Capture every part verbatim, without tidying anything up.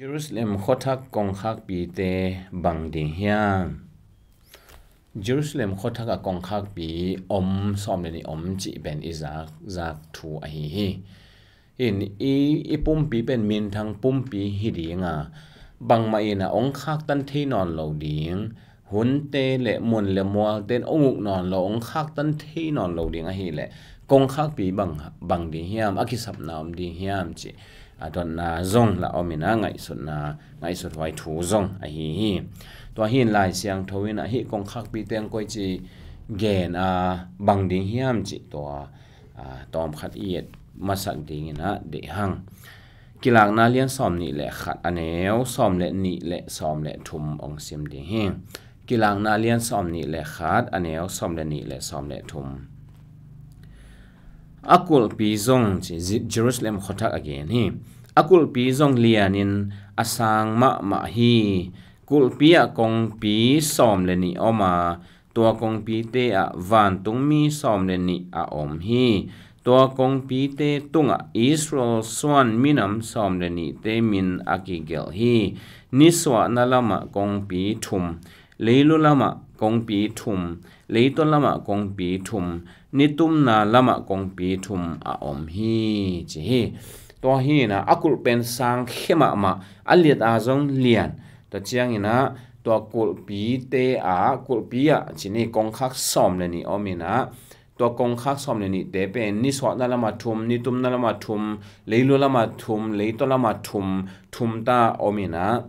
Jerusalem khuathak kongkhakpite bang ding hiam? Jerusalem khuathak a kongkhakpi om sawm le nih om cih pen i zak, zak thu ahi hi. In i, i pumpi pen minthang pumpi hi ding a, bangmah in a ong khaktan thei nawn lo ding, hunte le mun le mualte in ong uk nawn lo, ong khaktan thei nawn lo ding ahih leh kongkhakpi bang, bang ding hiam, a kisapna om ding hiam cih a dotna zong la om in a, ngaihsutna, ngaihsut huai thu zong ahi hi. Tua hi in Lai Siangtho in a hih kongkhakpite ong koici gen a bang ding hiam cih tua, a, tawm khat i et masak ding in a deih hang. Kilakna lian sawm nih le khat, a neu sawm le nih le sawm le thum ong sim ding hi. Kilakna lian sawm nih le khat, a neu sawm le nih le sawm le thum. A kulhpi zong ci, Jerusalem khuathak a gen hi. A kulhpi zong lian in a sang mahmah hi. Kulhpi ah kongpi sawm le nih om a, tua kongpite ah vantungmi sawm le nih a om hi. Tua kongpite tungah Israel suan minam sawm le nihte min a kigelh hi. Nisuahna lamah kongpi thum, leilu lamah kongpi thum, leitaw lamah kongpi thum, nitumna lamah kongpi thum a om hi, ci hi. Tua hi in a, a kulh pen sang khia mahmah, a liat a zong lian. Tua ciang in a, tua kulhpite ah, kulhpi ah ci ni, kongkhak sawm le nih om in a, tua kongkhak sawm le nihte pen nisuahna lamah thum, nitumna lamah thum, leilu lamah thum, leitaw lamah thum, thum ta om in a,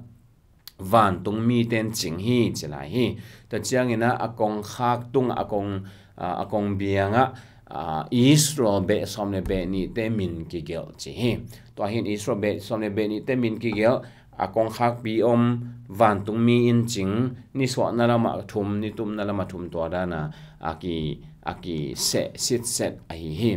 vantungmite in cing hi, ci lai hi. Tua ciang in a, a kongkhak tung, a kong, a, a kong biang ah, a, Israel beh sawm le beh nihte min kigelh ci hi. Tua hi in Israel beh sawm le beh nihte min kigelh, a kongkhakpi om, vantungmi in cing, nisuahna lamah thum, nitumna lamah thum, tua dan a, a ki, a kiseh sitset ahi hi.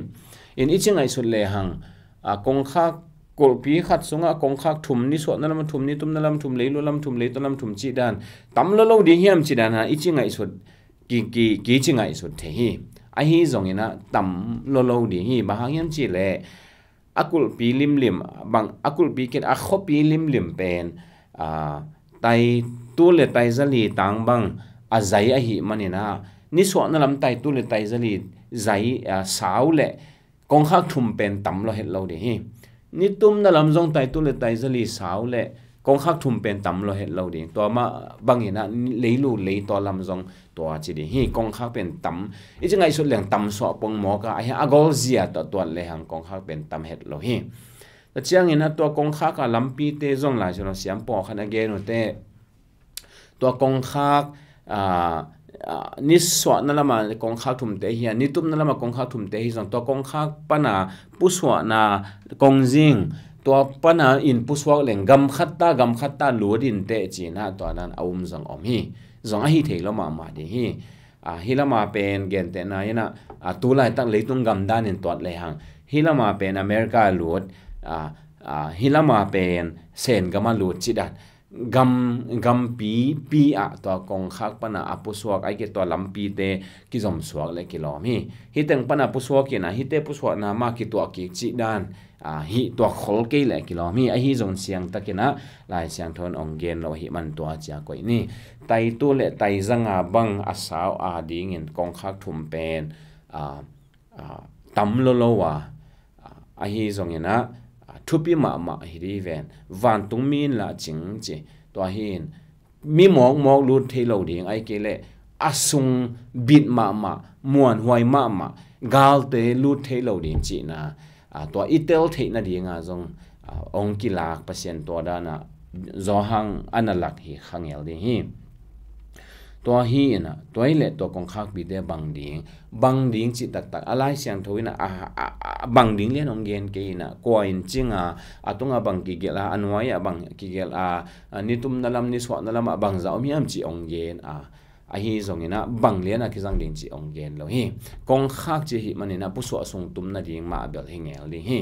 In i ci ngaihsut le hang, a, kongkhak kulhpi khat sungah kongkhak thum, nisuahna lamah thum, nitumna lamah thum, leilu lamah thum, leitaw lamah thum cih dan tam lo lo ding hiam cih dan a i ci ngaihsut, ki, ki, ki ci ngaihsut thei hi. Ahi zong in a tam lo lo ding hi, bang hang hiam cih leh a kulhpi limlim, bang a kulhpi kin a khuapi limlim pen, a, tai tul le tai zali tang bang a zai ahih man in a, nisuahna lam tai tul le tai zali zai, a, sau le kongkhak thum pen tam lo het lo ding hi. Nitumna lam zong tai tul le tai zali sau le kongkhak thum pen tam lo het lo ding. Tua mah bang in a leilu leitaw lam zong tua ci ding hi. Kongkhak pen tam, i ci ngaihsut leng tam suah pongmawk a, ahi a gol zia tawh tuat le hang kongkhak pen tam het lo hi. Tua ciang in a tua kongkhak a lampite zong Lai Siangtho siam pawlkhat in a gen uh teh, tua kongkhak, a, a, nisuahna lamah kongkhak thumte hi a, nitumna lamah kongkhak thumte hi zong, tua kongkhak pan a pusuahna kongzing, tua pan a in pusuak leng gam khat ta, gam khat ta lut in teh ci in a, tua dan a um zong om hi. Zong ahi thei lo mahmah ding hi. A, hih lam a pen gentehna in a, a, tu laitak leitung gam dan in tuat le hang, hih lam a pen America lut, a, a, hih lam a pen Sen gam a lut cih dan, gam, gampi pi ah tua kongkhak pan a a pusuak, ahih kei leh tua lampite kizomsuak le kilawm hi. Hih teng pan a pusuak in a, hihte pusuahna mah kituah kik cih dan, a, hih tua khol kei le kilawm hi. Ahi zong siangtak in a Lai Siangtho in ong gen lo ahih man tua ci a koih ni. Tai tul le tai zanga bang a sau a ding in kongkhak thum pen, a, a, tam lo lo a, a, ahi zong in a, a, thupi mahmah hi ding ven. Vantungmi in lah cing ci. Tua hi in mi mawkmawk lut thei lo ding, ahih kei leh a sung bit mahmah, muanhuai mahmah, galte lut thei lo ding cihna, a, tua i tel theih nading a zong, a, ong kilak Pasian tua dan a Johan a na lak hi kha ngel ding hi. Tua hi in a, tua hi leh tua kongkhakpite bang ding, bang ding cih taktak a Lai Siangtho in a, a, a, a, bang ding lian ong gen kei in a, kua in cing a, a tung a bang kigelh a, a nuai a bang kigelh a, a, nitumna lam, nisuahna lam a bang zah om hiam cih ong gen a, ahi zong in a bang lian a kizang ding cih ong gen lo hi. Kongkhak cih ahih man in a pusuak sung tum nading mah bel hi ngel ding hi.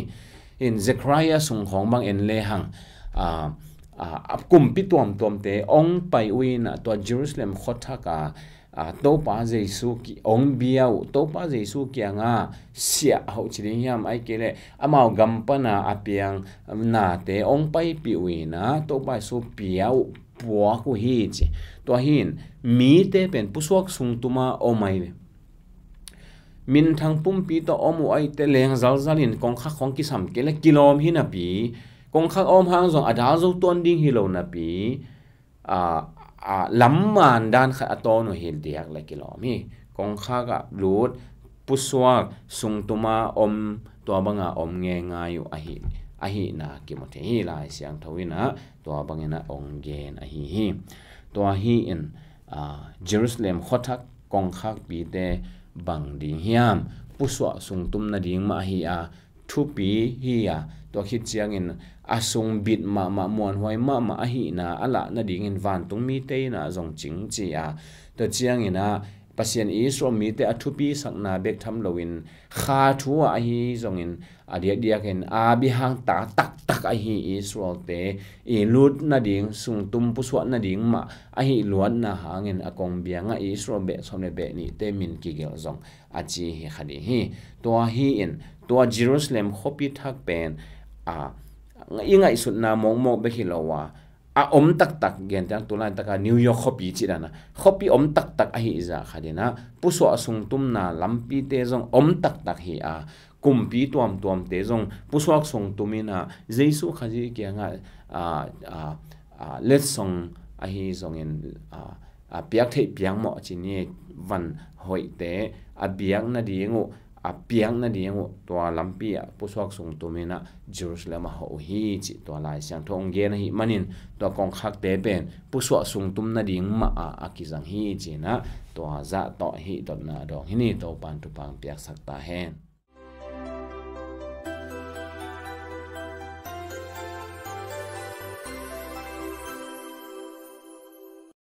In Zechariah sung khawng bang en le hang, a, a, a kumpi tuamtuamte ong pai uh in a, tua Jerusalem khuathak a, a, Topa Jesu ki ong bia uh, Topa Jesu kianga siah a hoh ci ding hiam, ai kei leh amau gam pana a piang nate ong paipih uh ina Topa Jesu pia uh puak uh hi ci. Tua hin mite pen pusuak sungtuma om ai ve. Minthang pumpi tawh om uh aite leng zalzal in kongkhak khong kisam kei leh kilawm hi napi, kongkhak om hang zong a dal zo tuan ding hi lo napi, a, a, lam man dan khat a tawn uh hi diak leh kilawm hi. Kongkhak ah lut pusuak sungtuma om, tua banga om ngeingai uh ahi, ahihna kimu thei hi. Lai Siangtho inah tua bangin a ong gen ahi hi. Tua hi in, a, Jerusalem khuathak kongkhakpite bang ding hiam, pusuah sungtum nading mah ahi a, thupi hi a, tua khit ciangin a sung bit mahmah, muanhuai mahmah ahihna a lah nadingin vantung mite inah zong cing ci a, tua ciangin ah Pasian Israel mite a thupi sakna bek tham loin kha thu ah ahi zongin a diakdiakin a bihang ta taktak ahi Israelte i lut nading sungtum pusuah nading mah ahi luatna hangin a kong biangah Israel beh sawm le beh nihte min kigelh zong a ci hi kha ding hi. Tua hi in tua Jerusalem khuapi thak pen, a, i ngaihsutna mawkmawk bek hi lo a, a om taktak, gentiang tulai taka New York khuapi ci dana khuapi om taktak ahi zah khat inah pusuah sungtumna lampite zong om taktak hi a, kumpi tuamtuamte zong pusuak sungtum inah Jesu Khazih kiangah, a, a, a, letsong ahi zongin, a, a piak theih piak mawh ci ni, van hoihte a biak nading uh, a piak nading uh tua lampi ah pusuak sungtum inah Jerusalem a hoh uh hi ci tua Lai Siangtho ong gen ahi manin tua kongkhakte pen pusuak sungtum nading mah a, a kizang hi ci inah tua zah tawh hi dotna dawng hi ni. Topan thupha piaksak ta hen.